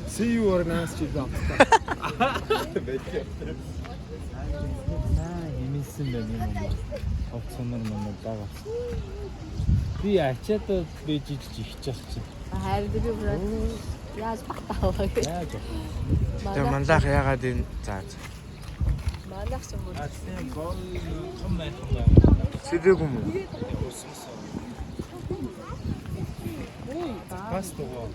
See you or nice чи даа. Наа хэмээсэн байх юм уу? Хувцсанар мөн бага. Би ачаад бэж ижиж ихчих чинь. Харин би бүр яаж багтаа вэ? Яаж вэ? Тэгээ манлах яагаад энэ за за. Манайх ч юм уу. А тийм гол том майхан байна. Сэрээг юм уу? Өссөн. Бас дугаа.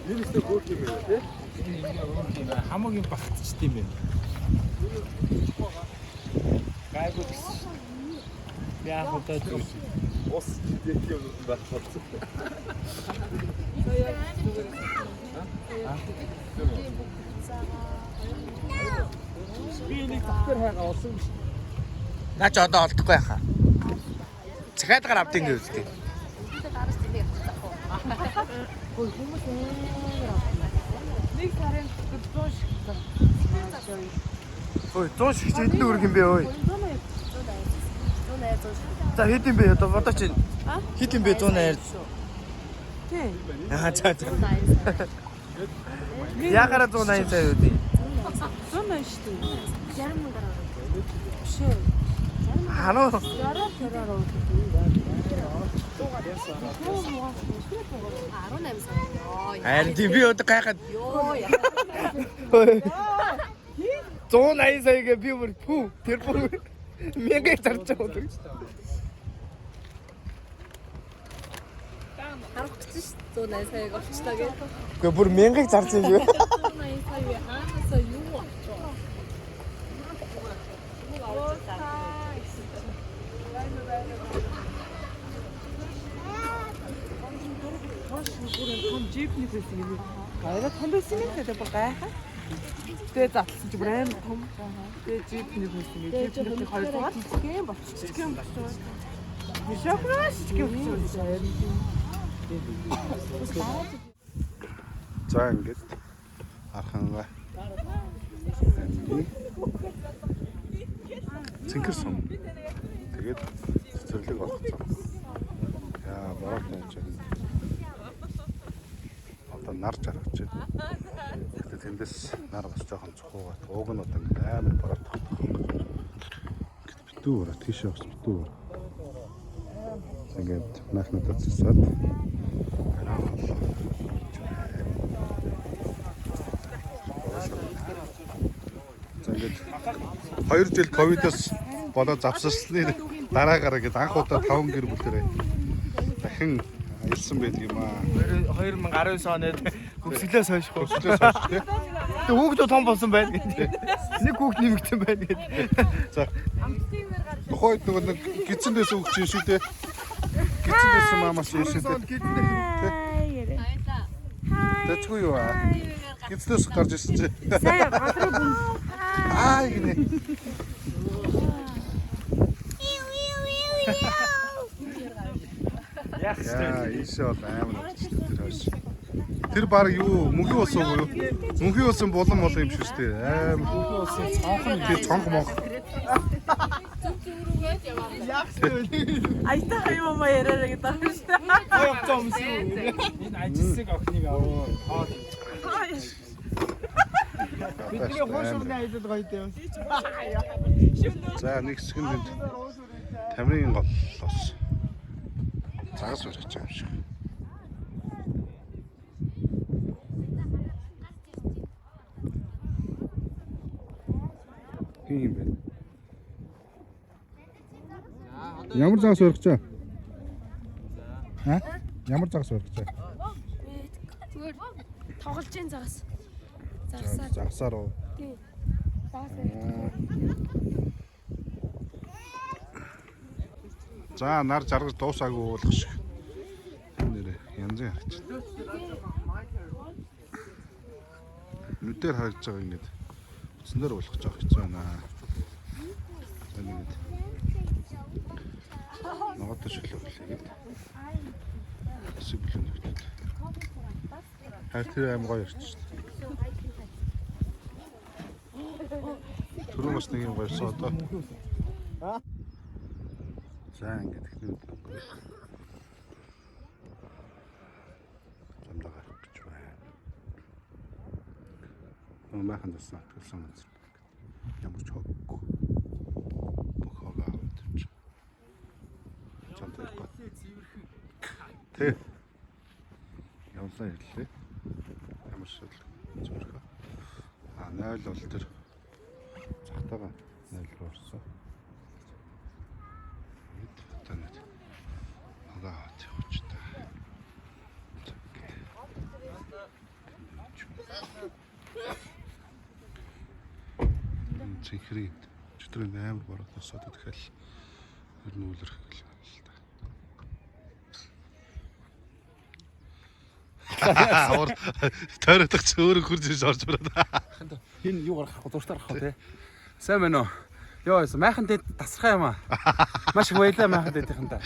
Нэрсээ хөөх юм байна тий. Энэ ингээ өөр юм байна. Хамаагийн багтчт юм байна. Гайгүй гэсэн шүү дээ. Би анх удаа зүүж. Ус дэх юм байх болсон. Би энийг давхар хайгаа олсон биш. Наа ч одоо олдохгүй яхаа. Захиалгаар авдیں гэвэл. Би гарч ирэх явах уу? Хөөе хүмүүс амар авсан. Нэг сарын 100 шиг. Ой 100 шиг чи хэдэн төгрөг юм бэ ой? 180 180 100 шиг. За хэд юм бэ одоо бодоо чи. Хэд юм бэ 180? Тий. Аа за за. 180 сая. Яхаараа 180 сая үү? 180 шүү дээ. 60 мянгаар авах. Биш ээ. Хануу 60 60 аа. 18 сая. Йоо. Харин тийм би одоо гайхаад Йоо. Яа. 180 сая гэ би бүр пүү тэр бүр мянга зарж байгаа юм. Харах гэсэн ш 180 саяг олчлаа гэх. Үгүй бүр мянгаыг зарсан юм шүү. 180 сая вэ? Хаанаасаа юу олчих вэ? Бүр юм том джипний байсан юм. Гайхаа том байсан юм гэдэг бүр гайхаа. Тэгээ затлсан чи бүр амар том. Тэгээ джипний байсан юм. Джипний хоёр дугаар жижигхэн болчих. Жижигхэн болчих. Мишокраш жижигхэн болчих. За ингээд Арханга аймгийн Цэнхэр сум. Тэгээд цэцэрлэг олгоцсон. Яа, бороод байж байна. Одоо нар жаргаж байна. Гэхдээ тэндээс нар бас жоохон цухуугаад ууг нь одоо ингээд амар бороод тогтох. Ингээд битүү бороо тийшээ бас битүү бороо. Ингээд майхнуудаа засаад За ингээд 2 жил ковидоос болоод завсарсны дараагаар ингээд анх удаа 5 гэр бүлээрээ дахин аялсан байдаг юм аа. 2019 оны хөвсгөлөөс хойш Хөвсгөлөөс хойш тий. Тэгээ хүүхдүүд том болсон байна гэдэг. Нэг хүүхд нэмэгдсэн байна гэдэг. За. Тухайн үед нөгөө нэг гидсэн дэс үг чинь шүү дээ. Гидсэн дэс маамаас юм шүү дээ. Тэцгүй юу аа. Гидснээс гарч ирсэн чи. Сая газрын бүм Аа гинэ. Яах Яа, ийшээ бол амар болчихсон тэр хойш. Тэр баг юу мөнхийн ус уу юу? Мөнхийн усын булан болон юм шиг шүү дээ. Амар Мөнхийн усын цонхон тэр цонх монх. Аятаа хаяа мама яриараа гэдэг юм шүү дээ. Гоё явцсан хүмүүс юу? Энэ ажилсыг охиныг аваа. Хоол. Бидний хуушурны аялал гоё дээ. За нэг хэсэг нь тэнд Тамирын голлоос загас ургаж байгаа юм шиг. Хин юм бэ? Ямар загас ургаж байгаа? Аа? Ямар загас ургаж байгаа? Зүгээр тоглож ийн загас. Загасаар Загасаар уу? загас. За нар жаргаж дуусаагүй уулах шиг. Тэр нэрээ янзын харагдаж байна. Нүдээр харагдаж байгаа ингээд үтсэн дээр уулах жоох хэцүү байна. За нэгэд. Ногоотой шөлөө хүлээгээд. Хэсэг бүлэг нэгдээд. Хайр тэр аим гоё ирч шүү дээ. Түрүү бас нэг юм гарсан одоо. За ингээд эхний өдөр өнгөрөх. Замдаа гарах гэж байна. Майхан тассан атгалсан газар. Ямар ч хоггүй. Бүх хог аваад явчих. Замдаа явах. Тэ. Явлаа ирлээ. Ямар ч шал зүрхэ. А 0 бол тэр цагтаага 0 руу орсон. Эд одоо нэг хогоо аваад явчих та. Цэнхрийн өчигдөр амар бороод босоод дахиад ер нь үлрэх гэл байна л та. Уур тойрогдох чи өөрөө хурж ирж орж ирээд. Энэ юу гарах вэ? Зуртаар гарах уу те? Сайн байна уу? Йоо, майхан дэнт тасархай юм аа. Маш их баярлалаа майхан дэнтийнхэндээ.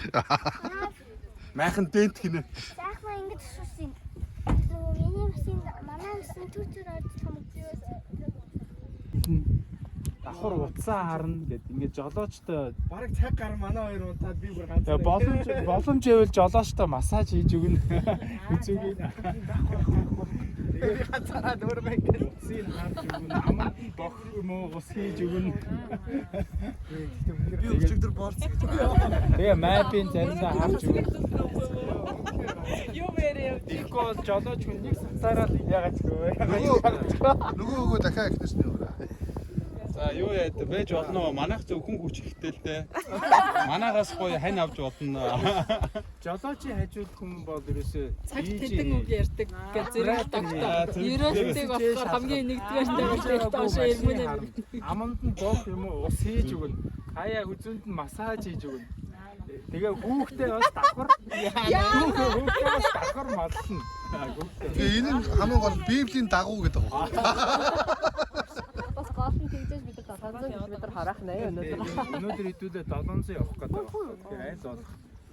Майхан дэнт гинэ. Заахмаа ингэж асуусан. Нөгөө миний машин манай машин төр төр орж томгдсон. Давхар утсаа харна гэд ингээд жолоочтой Бараг цаг гар манай хоёр унтаад би бүр ганц. Тэгээ боломж байвал жолоочтой массаж хийж өгнө. Үзүүгээ. Би ганцаараа өөрөө ингэж. Усыг харж өгнө. Аманд нь бох юм уу ус хийж өгнө. Би өчигдөр борц гэж байна. Тэгээ мапын заримдаа харж өгнө. Юу мэрэ. Тэгэхгүй бол жолооч хүн нэг сацаараа л яагаад ч гүй. Нөгөө өгөө дахиад эхнээс нь яваа. За юу яа тэ байж болно. Манайх зөвхөн хүч ихтэй л дээ. Манайхаас гоё хань авч болно. Жолоочийн хажууд хүн бол ерөөсөө Цаг тэдэн үг ярьдаг гэж зэрэг доктор. Ерөөлтийг болохоор хамгийн нэгдүгээртэй болж доошоо ирмэнэ. Аманд нь бох юм уу ус хийж өгнө. Хаяа хүзүүнд нь массаж хийж өгнө. Тэгээ хүүхдээ бас давхар хүүхдээ бас давхар маллна. Тэгээ энэ нь хамгийн гол Библийн дагуу гэдэг байгаа. Бас гол нь тэгжээж бид нар 700 км харах нэ өнөөдөр. Өнөөдөр хэдүүлээ 700 явах гэдэг байна. Тэгэхээр аль болох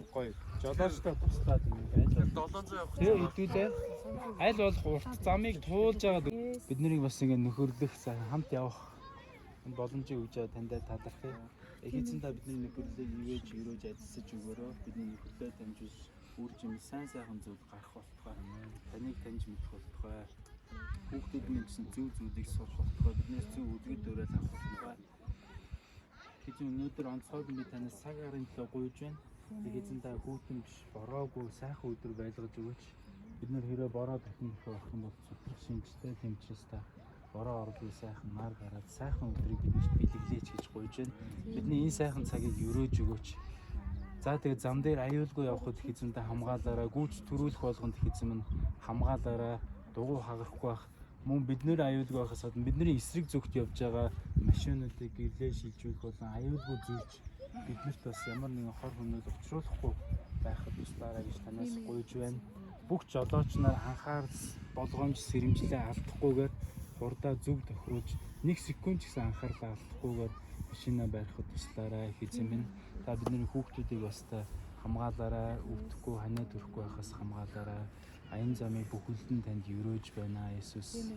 гоё. Жолоочтой туслаад ингэ аль болох 700 явах. Тэгээ хэдүүлээ аль болох урт замыг туулж байгаад бид нарыг бас ингэ нөхөрлөх хамт явах энэ боломжийг өгж байгаа таньдаа талархъя. Их эзэн та бидний нөхөрлөлийг ивэж өрөөж ажиллаж өгөөрэй. Бидний нөхөрлөө дамжуулж үр жим сайн сайхан зүйл гарах болтугай. Таныг таньж мэдэх болтугай. Хүүхдүүд минь гэсэн зөв зүйлийг сурах болтугай. Биднээс зөв үлгэр дуурайл авах болтугай. Эзэн өнөөдөр онцгойг би танаас цаг гарын төлөө гуйж байна. Тэг эзэн та хүүтэн биш бороогүй сайхан өдөр байлгаж өгөөч. Бид нэр хэрэг бороо дахин их байх юм бол сутрах шинжтэй тэмчээс та бороо орлоо сайхан нар гараад сайхан өдрийг биднэрт бэлэглээч гэж гуйж байна. Бидний энэ сайхан цагийг өрөөж өгөөч. За тэгээ зам дээр аюулгүй явхад их эзэн та хамгаалаарай. Гүйц төрүүлэх болгонд их эзэн минь хамгаалаарай. Дугуй хагарахгүй байх. Мөн бид нэр аюулгүй байхаас гадна бидний эсрэг зүгт явж байгаа машинуудыг гэрлээ шилжүүлэх болон аюулгүй зүйч биднэрт бас ямар нэгэн хор хөнөөл учруулахгүй байхад туслаарай гэж танаас гуйж байна. Бүх жолооч нар анхаарал болгоомж сэрэмжлээ алдахгүйгээр хурдаа зөв тохируулж нэг секунд ч гэсэн анхаарлаа алдахгүйгээр машина барихад туслаарай их эзэн минь. Та бидний хүүхдүүдийг бас та хамгаалаарай, өвдөхгүй, ханиа төрөхгүй байхаас хамгаалаарай. Аян замыг бүхэлдэн танд өрөөж байна, Есүс.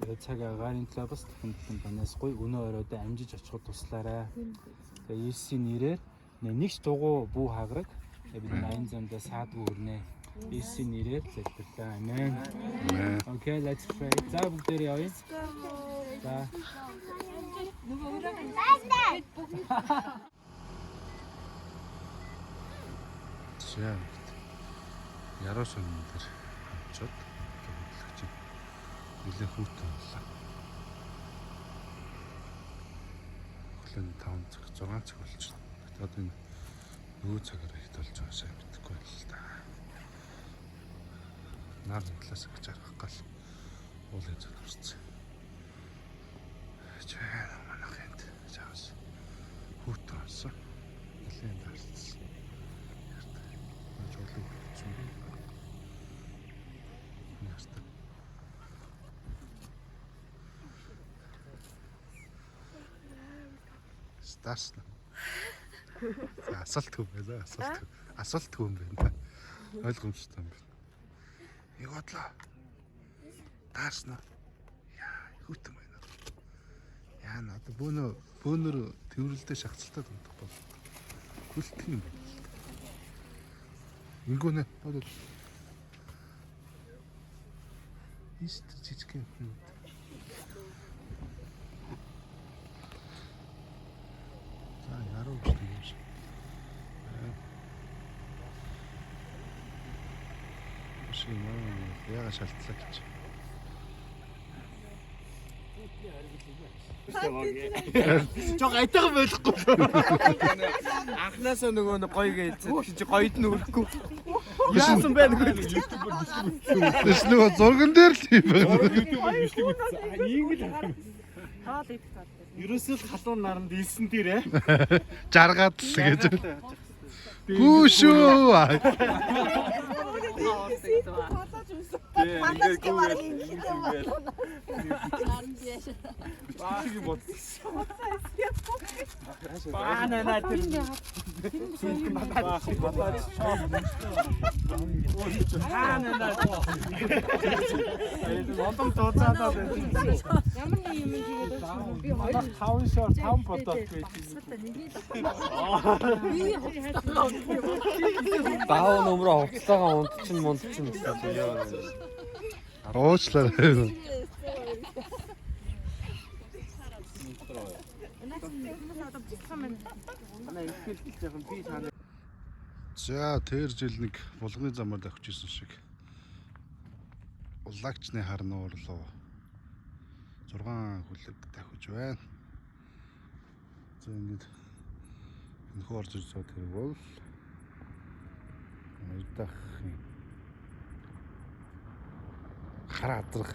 Тэгээ цаг агаарын төлөө бас дахин дахин танаас гуй өнөө оройдоо амжиж очиход туслаарай. Тэгээ Есүсийн нэрээр нэг ч дугуй бүү хагараг бидний аян замдаа саадгүй өрнө. Есүсийн нэрээр залбирлаа. Амен. Okay, let's pray. За бүгдээрээ явъя. За. За. Яруу сонин дээр очоод хөдлөх чинь нэлээ хүүтэн боллоо. Өглөөний 5 цаг 6 цаг болчихно. Тэгээд одоо энэ нөгөө цагаар хэд болж байгаа сайн мэдэхгүй байна л да. Нар талаас гэж арах гал уулын зүг орсон. Чаа манайх энд чаас хүүтэн болсон. Нэлээд дарцсан. Жолоо өгсөн би. Ястаа. Стасна. За асуулт юм байна. Асуулт. Асуулт юм байна. Ойлгомжтой юм байна. Нэг бодлоо. Таарсна. Яа, хүүтэн байна. Яана одоо бөөнө бөөнөр тэрвэрлдээ шахацалтай дутах бол хүлтэх юм байна. Ингүүнэ одоо Ист жижиг юм. За яруу гэж юм шиг. Шиг маа яга шалтлаа гэж. Жог айтайхан болохгүй. Анхнаасаа нөгөө нэг гоё гэлцээ. Тэгсэн чи гоёд нь өрөхгүй. Яасан бэ нөгөө Тэс нөгөө зурган дээр л юм байна. Хоол идэх тал. Ерөөсөө л халуун наранд илсэн дээр ээ. Жаргаад л гэж. Гүү шүү. Манайч гэх бараг ингэ юм байна. Баа наа тэр. Аа наа. Болом дууцаадаа байна. Ямар нэг юм хийгээд байсан би хоёр 5 шор 5 бодоод байж. би хувцастайгаа Даав нөмрөө хувцастайгаа унтчин мунтчин гэсэн чинь ёо. Уучлаарай. За тэр жил нэг булганы замаар давхиж исэн шиг Улаагчны хар нуур руу 6 хүлэг давхиж байна. За ингээд энэхүү орж ирж байгаа тэр бол Аягдахын хар адрах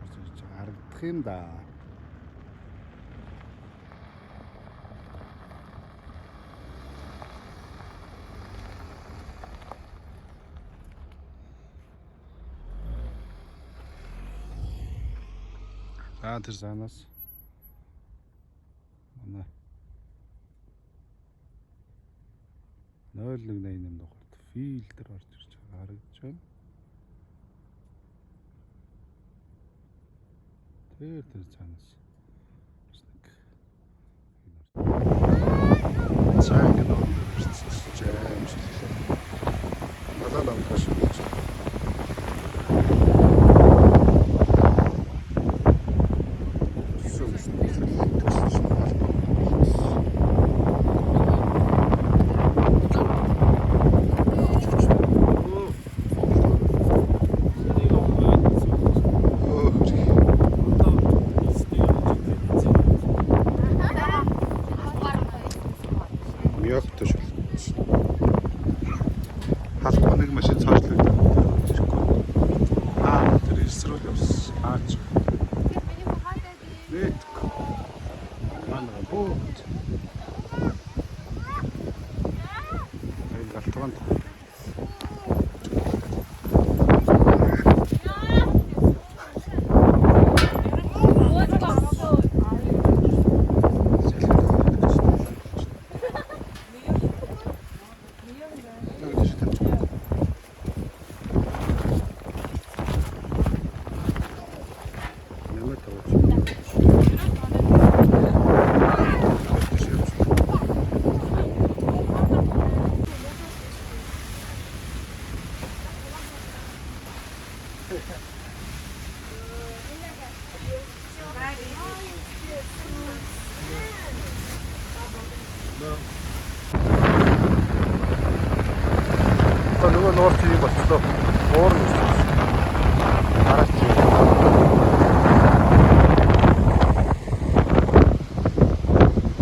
орж ирж байгаа харагдах юм да. За тэр заанаас манай 0188 дугаарт фильтр орж ирж байгаа харагдаж байна. Тэр тэр цаанаас бас нэг энэ орж. За ингэ нөр ирсэн юм шиг лээ. Надад амташ болж. Мягт шил. Халбаа нэг машин цаашлаад ирэхгүй. Аа тэр эсрүүл явсан. Аач. Мэдгүй. Манай бүгд. Энэ галтгоонд. Ямар тавьж. Одоо нөгөө нуур чи юм болчлоо. Уур нь өссөн. Хараач.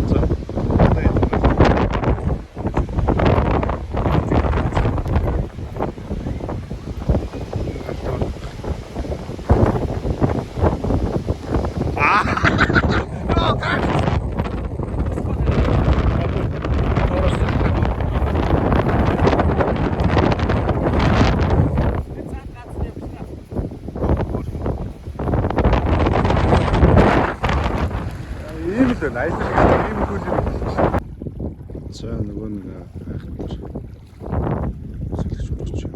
За. Одоо энэ Ийм л байна. Аялал ийм хөл юм хэлж. За нөгөө нэг айхтар сэлгэж урагч юм.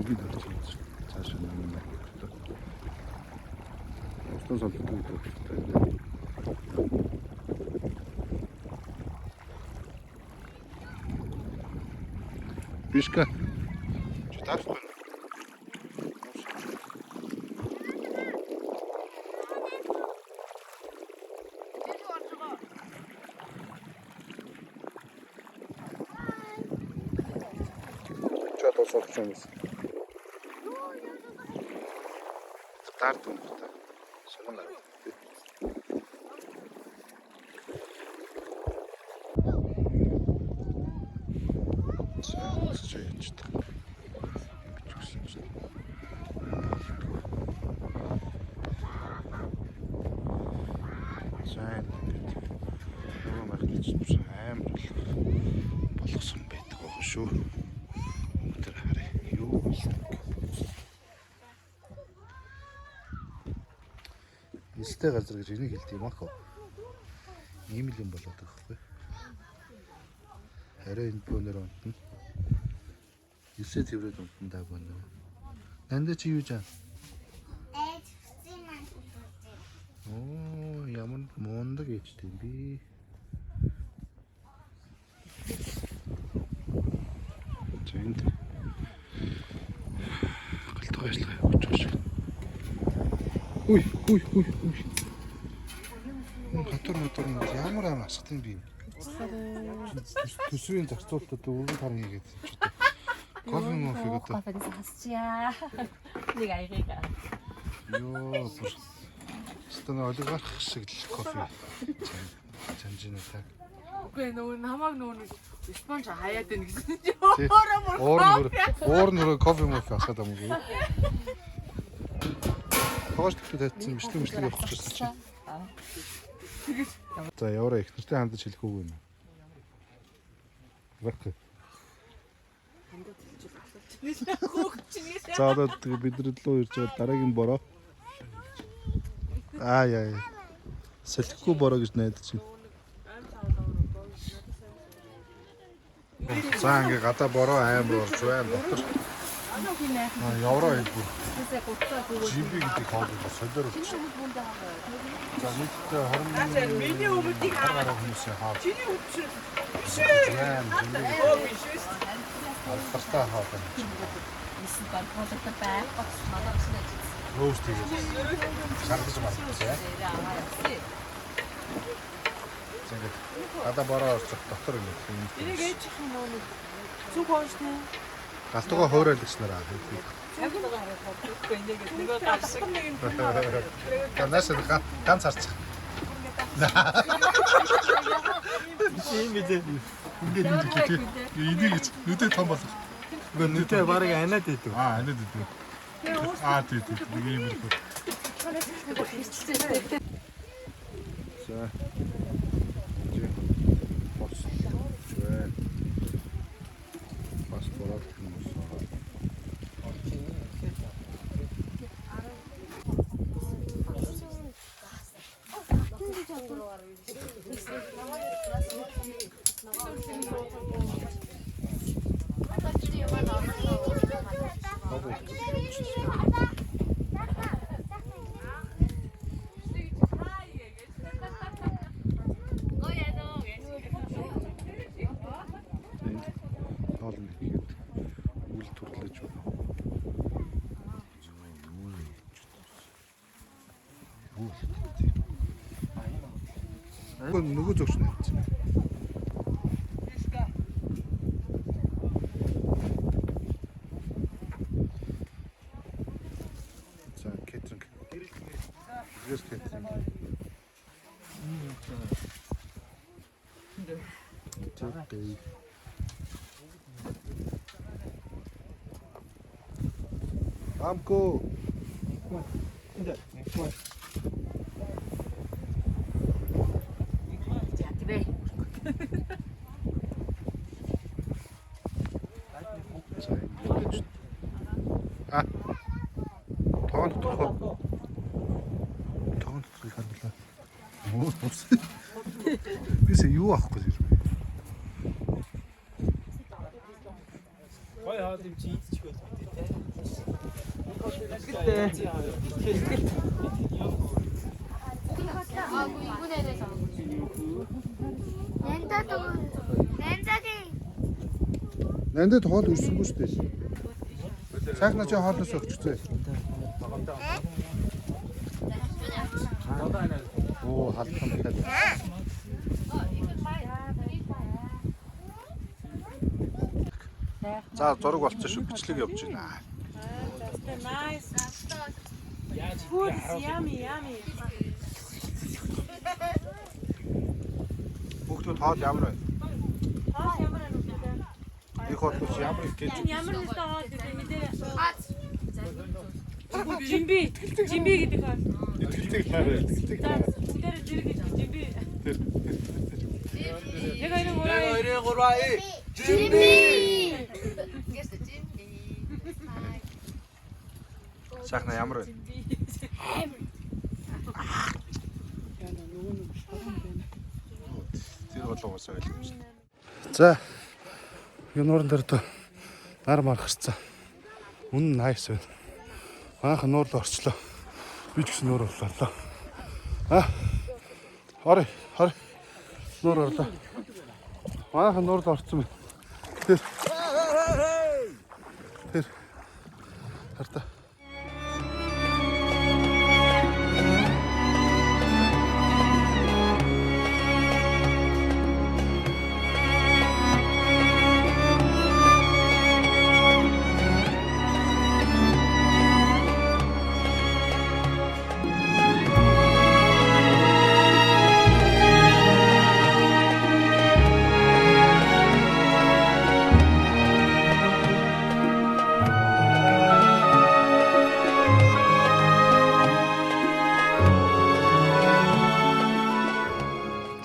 Мөнгийг харж байна. Цаашаа нам байна. Устан солилцдог гэдэг учиртай. Бишка. Чи таарч байна. Чи одоо суух юм байна. Дард юм байна. Суман аа. За ингээд нөгөө махны чинь амар болгосон байдаг байгаа шүү. Өнөөдөр харъя. Юу болдог. Нистэй газар гэж энийг хэлдэг юм ах. Ийм л юм болоод байгаа байхгүй. Арай энэ бөөнөр унтна. Нисээ тэрвэд унтна да бөөнөр. Нандаа чи юу жаа? Ээж хүссэн маань үзээ. Оо ямар мундаг ээжтэй юм бэ? За энд галтгай ажиллагаа явуулж байгаа шиг. Үй үй үй үй. Татвар матвар нь ямар амар асгат юм бэ? Төсвийн зарцуулалтад өргөн тар хийгээд ч одоо кофе мофиг одоо Кофегээс хасчаа. Нэг аягийг. Йоо бүр стана олигарх шиг л кофе чанжина так. Үгүй нөгөө намайг нөгөө нэг спонж хаяад байна гэсэн чи Тий. өөрөө бүр Уур нь уур нь кофе мофе асгаад юм уу? Тоогооч тэгтээ тавьчихсан бичлэг бичлэг явах гэсэн чи. За яваарай их нартай хандаж хэлэх үг юм. Баггүй. За одоо тэгээ бид нар лөө ирж байгаа дараагийн бороо. Аа яа. Салхигүй бороо гэж найдаж байна. За ингээ гадаа бороо амар орж байна. Дотор Аа евро хэлбэр. GB гэдэг хоолыг солиор болчих. За нийтдээ 20 миний өмнөдийг гаруй хүмүүсийн хоол. Чиний өвчнө биш Биш ээ. ээ. Оо биш үү. Алдартай хоол юм. Нисэн банкуулдаг байх. Манай өснө ажилласан. Роуст хийгээд шаргаж маргасан. За ингээд гадаа бороо орж дотор ингээд юм. Энийг ээжийнх нь нөгөө нэг зүг хоошны Галтууга хуурай л гэснээр аа. Яг л гараад бодохгүй ингээд нөгөө гар шиг нэг нь За нааш ганц харчих. Тийм билээ. Ингээд ингээд энийг гэж нүдэ том болох. Үгүй нүдэ барыг аниад идэв. Аа аниад идэв. Аа тий тий нэг юм ирэх. За. Бос. Байна. Бас бороод хүмүүс. Энд хоол ихэд үл түрлэж байна. Юу юу нөгөө зөгч нь авчихсан. За catering. Гэрээс catering. Окей. Амко. Чадвэ. За ингэж. А. Тоон доторх. Тоон доторхыг харлаа. Оо. Бисээ юу авах гэж ирвэ? Гой хоол юм чи идчих байл мэдээ те. Итгэлтэй. Итгэл. Нандад хоол үрсэнгүй шүү дээ. Сайхнаа чи хоолноос өгчтэй. Оо халдхан дахиад. За зураг болчихсон шүү. Бичлэг явж байна. Nice. Food is yummy, yummy. Хүүхдүүд хоол ямар байна? Хоол ямар байна вэ? Их хоолноос ямар их гэж. Ямар нэгэн хоол гэдэг мэдээ. Жимби. Жимби гэдэг хоол. Итгэлтэй хараа. Итгэлтэй хараа. Бүгдээр зэрэг гэж жимби. Тэр. 1 2 3 2 3 Жимби. Сайхнаа ямар байна? Тэр болоо уусаа ойлгомжтой. За. Юу нууран дээр тоо нар мар харцсан. Үнэн nice байна. Манайхан нуур руу орчлоо. Би ч гэсэн нуур орлоо. А. Орой, орой. Нуур орлоо. Манайхан нуур руу орсон байна. Тэр. Тэр. Хартаа.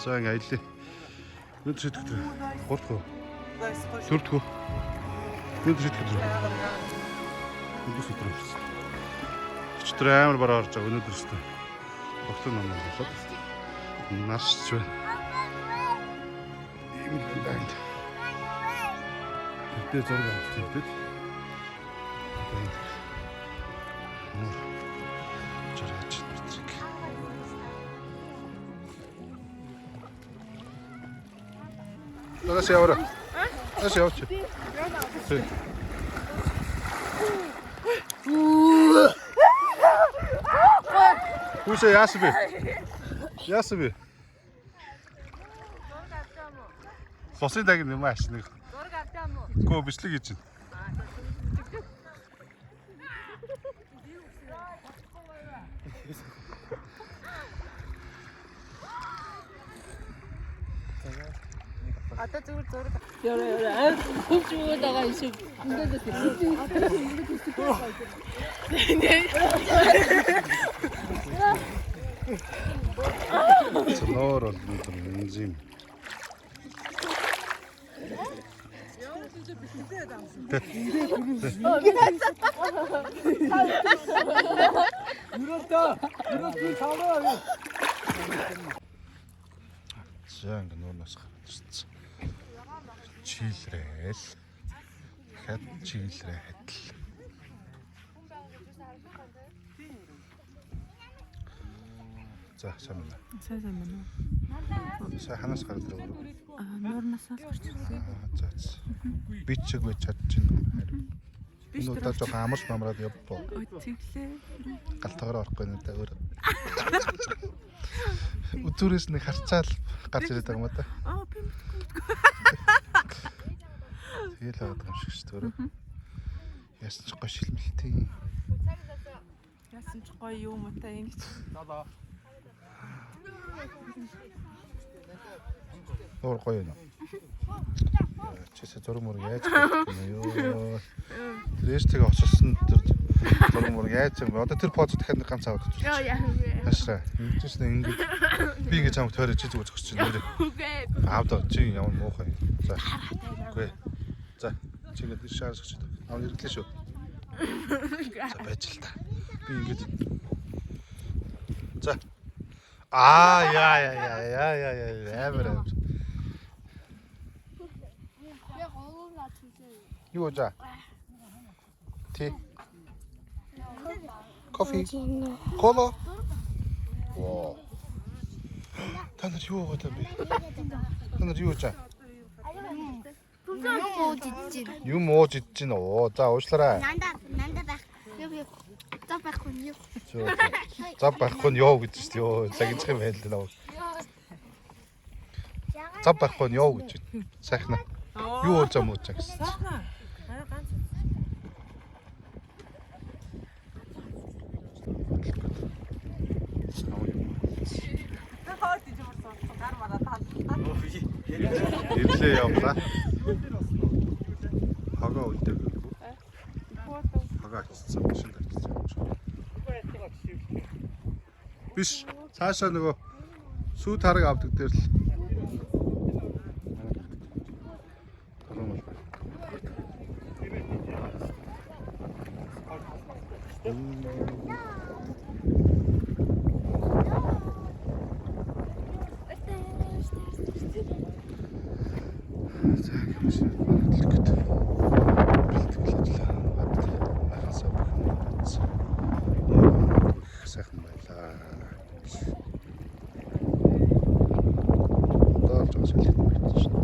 За ингээ аяллаа. Өнөөдөр шийдэх өдөр. 3 дахь. 4 дахь. Өнөөдөр шийдэх өдөр. Өнөөдөр өдөр болсон. Өчигдөр амар бараа орж байгаа. Өнөөдөр өстө. Тогтон ном болоод наршч байна. Ийм л байна. Тэгтээ зураг авах хэрэгтэй. Одоо энэ нуур жаргаж битрэг. Нагаас яваарай. Нагаас яваач. Тий. Хүүсээ яасан бэ? Яасан бэ? Босын даг юм ааш нэг. Зураг авчаа мó. Гөө бичлэг хийж байна. Одоо зүгээр зураг Яра яра аа хөвч өгөөд байгаа юм шиг. Ингээд Ноор бол өнөөдөр энзим. За ингээ нуурнаас гарч ирсэн. Чийлрээл. Дахиад чийлрээл. За сайн байна. Сайн сайн байна уу? Сайн ханаас гараад ирв. Аа нуурнаас л гарч ирлээ. За за. Би ч чиг чадчихна. Энэ удаа жоохон амарч мамраад явбоо. Ой тэглээ. Галтаагаараа орохгүй надаа өөр. Үзүүрээс нэг харцаал гарч ирээд байгаа юм да. Аа би мэдгүй. Тэгэл аваад байгаа юм шиг шүү дээ. Яасан ч гоё шилмэлтийн. Яасан ч гоё юм уу та ингэж. Нуур гоё юм. Чисээ зураг мураг яаж хийх юм ёо. Тэр ээжтэйгээ очсон тэр зураг мураг яаж юм бэ? Одоо тэр поз дахиад нэг ганц аваад үзүүлчих. Яа яа. Хаашаа. Ингэж нэг ингэж би ингэж чамд тойрож чи зүгээр зогсож байна. Үгүй. Аавда чи ямар муухай. За. Үгүй. За. Чи ингэж шаарч гэж. Аав ирэглээ шүү. За байж л та. Би ингэж. За. Аа яа яа яа яа яа яа амар амар. Яг овоо наад үзээ. Юу за? Тий. Кофе. Кола. Воо. Та нар юу уугаад байна бэ? Та нар юу ууж байгаа? Юм ууж идэж байна. Юм ууж идэж байна уу? За уучлаарай. Нанда нанда байх. Юу юу. Зав байхгүй нь юу. Зав байхгүй нь ёо гэж шүү дээ. Ёо загинчих юм байл л дээ. Зав байхгүй нь ёо гэж. Сайхна. Юу ууж ам ууж гэсэн. Сайхна. Арай ганц. Хоор тийж мөр суусан гар мараа тал. Ирлээ явлаа. Хогоо үлдээгүй. Хогоо ачсан, машинд ачсан юм шиг. Биш. Цаашаа нөгөө сүү тараг авдаг дээр л. Тараг мал байна. За ингэ машин хөдлөх гээд бэлтгэл ажиллаа. Майхансаа бүх юм бодсон. Их сайхан байлаа. Одоо л жоо солих юм байна чинь.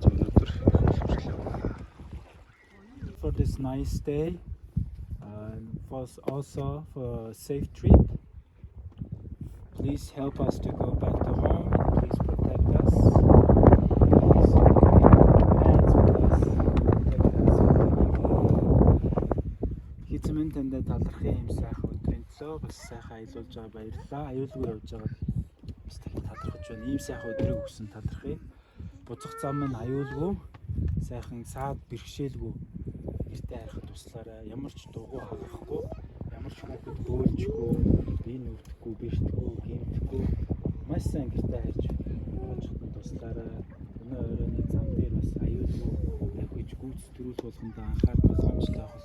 За өнөөдөр их уламжлал яваа. For this nice day and for also for a safe trip. Please help us to go back to home and please protect us. Please hands with us. Protect us from the evil. Эзэн танд талархын юм сайхан өдрийн төлөө бас сайхан аялуулж байгаа баярлалаа. Аюулгүй явж байгаа бас танд талархаж байна. Ийм сайхан өдрийг өгсөн талархъя. Буцах зам нь аюулгүй сайхан саад бэрхшээлгүй гэртээ харахад туслаарай. Ямар ч дугуй хагарахгүй, ямар ч хүүхэд бөөлжгүй, бие нүвдэхгүй, бэртэхгүй, гэмтэхгүй маш сайн гэртээ харж очиход туслаарай. Өнөө оройн зам дээр бас аюулгүй давхиж гүйцэтгэрүүл болгондоо анхаар болгоомжтой авах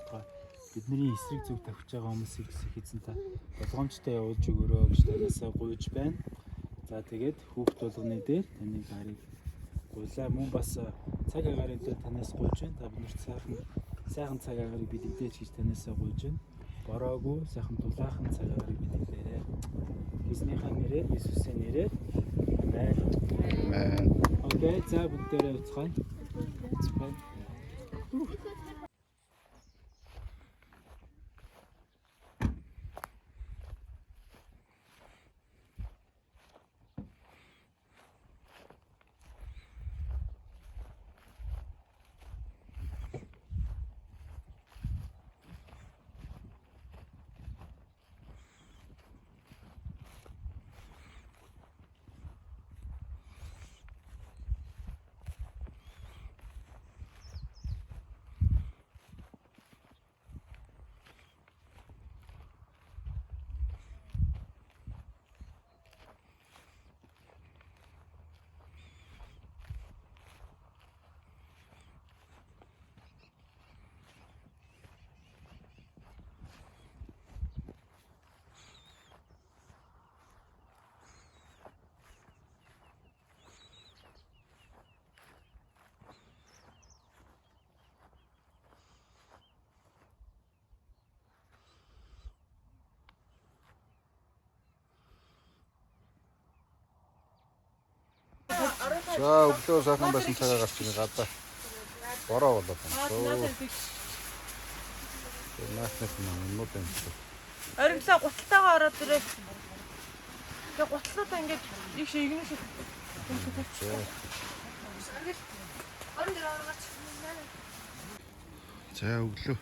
бидний эсрэг зүг тавьж байгаа хүмүүсийг хэзэн та болгоомжтой явуулж өгөөрэй гэж танаасаа гуйж байна. За тэгээд хүүхд болгоны дээр таны гарыг гуйлаа. Мөн бас цаг агаарын төлөө танаас гуйж байна. Та биднэрт сайхан цаг агаарыг бэлгэлээч гэж танаасаа гуйж байна. Бороогүй сайхан дулаахан цаг агаарыг бэлгэлээрэй. Эзнийхээ нэрээр, Иесусийн нэрээр. Амен. Амен. Окей, за бүгдээрээ уцгаая. Уцгаая. За өглөө сайхан байсан цагаа гарч ирээ гадаа. Бороо болоод байна. Наахнаас нь юмнууд юм шиг. Оримтлаа гуталтайгаа ороод ирээ. Тэгээ гутлуудаа ингээд их шиг игнэ шиг. За өглөө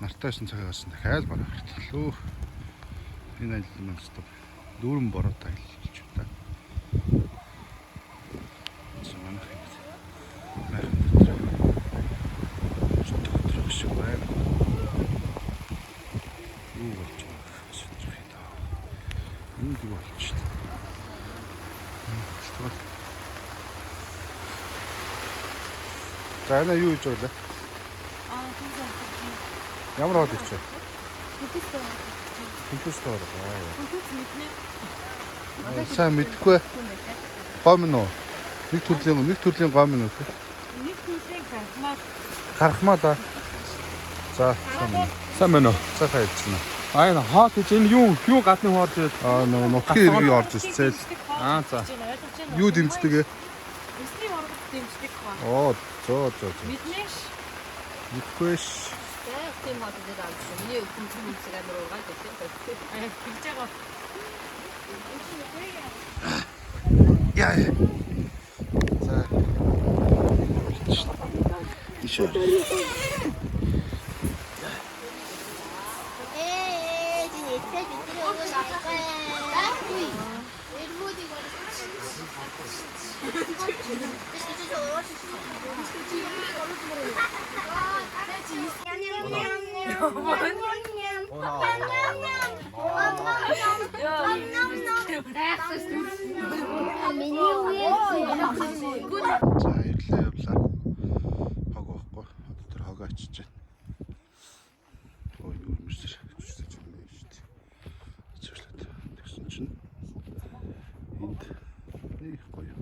нартай байсан цагаа гарсан дахиад бороо гартлаа. Энэ аялал маань өстө дүүрэн бороотой аялал болж байна. За манайх юм. Майхан дотор. Өдөр шиг байна. Юу болж байгаа вэ? Юм даа. Энд юу болж байна? За энэ юу хийж байгаа вэ? Ямар хоол идэх вэ? Компьютер. Компьютер мэднэ. Сайн мэдэхгүй. Гом нь уу? Нэг төрлийн гом нь уу? Нэг төрлийн гархмаа. Гархмаа да. За сайн. Сайн байна уу? Сайхан явж байна. Аа энэ хоол гэж энэ юу гадны хүн орж ирээд Аа нөгөө нутгийн иргэн орж ирсэн. Аа за. Юу дэмждэг ээ? Эсний моргод дэмждэг хаа. Оо, зөө зөө зөө. Мэднэ ш. Мэдгүй ш. Тийм тийм хот дээр авсан. Миний өвчин юмсаг амар ургаад байсан. Тэгж байгаа. Яа. За. Ишээ. За ирлээ явлаа. Хог байхгүй. Одоо тэр хог очиж байна. Ой юу юм шиг чүсэж юм байна шүү дээ. Цэвэрлээд тэгсэн чинь энд нэг гоё юм.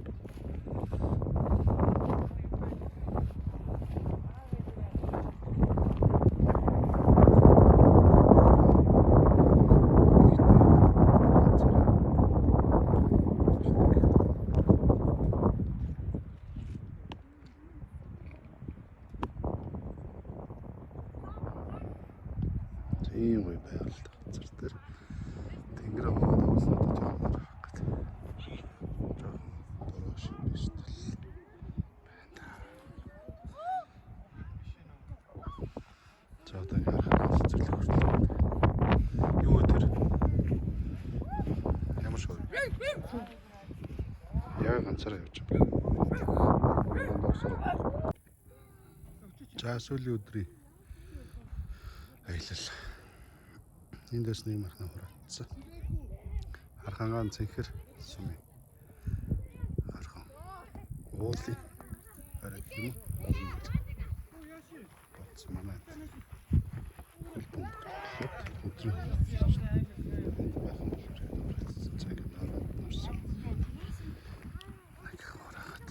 Тийм гоё байгальтай газар дээр тэнгэр амгаад уусан одоо жоохон харах гэдэг. Жоохон дөрөв шиг биш л байна. За одоо ингэ харах цэцэрлэг хүртэл. Юу вэ тэр? Ямар шоу? Яг ганцаараа явж байгаа. За сүүлийн өдрийн аялал. Эндээс нэг махна хураацсан. Хархангаан цэнхэр сумын. Хархан. Уулын арай гэх юм уу? Олон дээр. Бодсон манай. Хөл бомб. Өдрийн энд байх юм бол хураацсан. Цаг нараад нурсан. Нэг хураагаад.